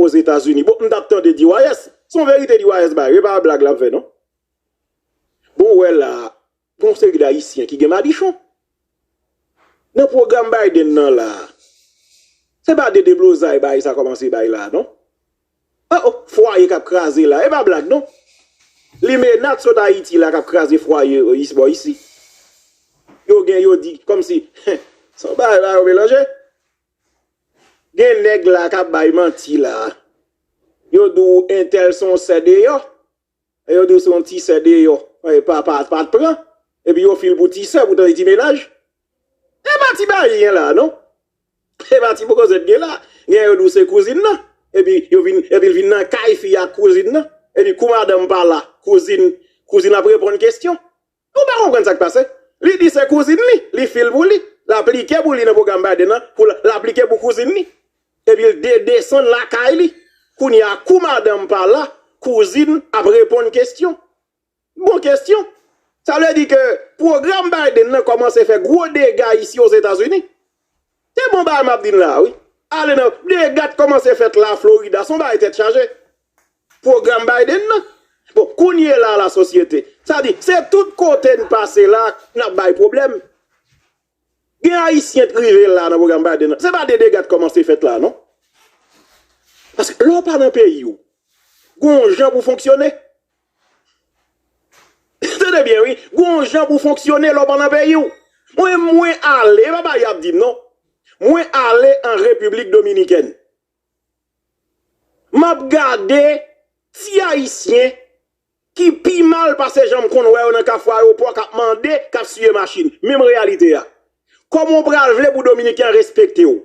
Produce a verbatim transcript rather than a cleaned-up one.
Ozetazini. Bon, m t ap tande D Y S. Se yon verite D Y S bay. E pa blag l ap fè, non. Bon, wè la, gon seri d Ayisyen ki gen madichon. Nan pwogram Biden nan la, se pa de deblozay bay sa kòmanse bay la, non. Oh, oh, fwaye k ap kraze la. E pa blag, non. Li menat sot Ayiti la k ap kraze fwaye isi bò isi. Yo gen, yo di, kòmsi, se yon bagay la yo melanje. Gen nèg la k ap bay manti la. Yo di w entèl se yon sè deyò. Yo di w se yon ti sè deyò. Pa, pa, pa t pran. Epi yo fil pou ti sè, poutan li ti menaj. E pa ti bagay gen la, non. E pa ti bokozèt gen la. Gen yo di w se kouzin nan. Epi yo vin, epi l vin nan kay fi ak kouzin nan. Epi kou madanm pa la, kouzin, kouzin ap reponn kesyon. Ou pa konprann sa k pase? Li di se kouzin li, li fil pou li, l aplike pou li nan pwogram Biden nan, pou l aplike pou kouzin li. Epi l de, desann lakay li. Kounye a, kou madanm pa la, kouzin ap reponn kesyon. Bon kesyon. Sa vle di ke pwogram Biden nan kòmanse fè gwo dega isi Ozetazini. Se bon bagay m ap di n la, wi. Ale nan dega t kòmanse fèt la, Florida, se yon bagay tèt chaje. Pwogram Biden nan. Bon, kounye la, lasosyete. Sa di, se tout kote n pase la, n ap bay pwoblèm. Gen Ayisyen t rive la nan pwogram Biden nan. Se pa de dega t kòmanse fèt la, non. Paske lè w pa nan peyi w, gon jan pou fonksyone. Tande byen, wi. Gon jan pou fonksyone lè w pa nan peyi w. Mwen, mwen ale, e pa bagay y ap di m, non. Mwen ale an Repiblik Dominikèn. M ap gade ti Ayisyen ki pi mal pase jan m konn wè yo nan kafou ayewopò k ap mande, k ap siye machin. Menm reyalite a. Kòman w pral vle pou Dominiken an respekte w?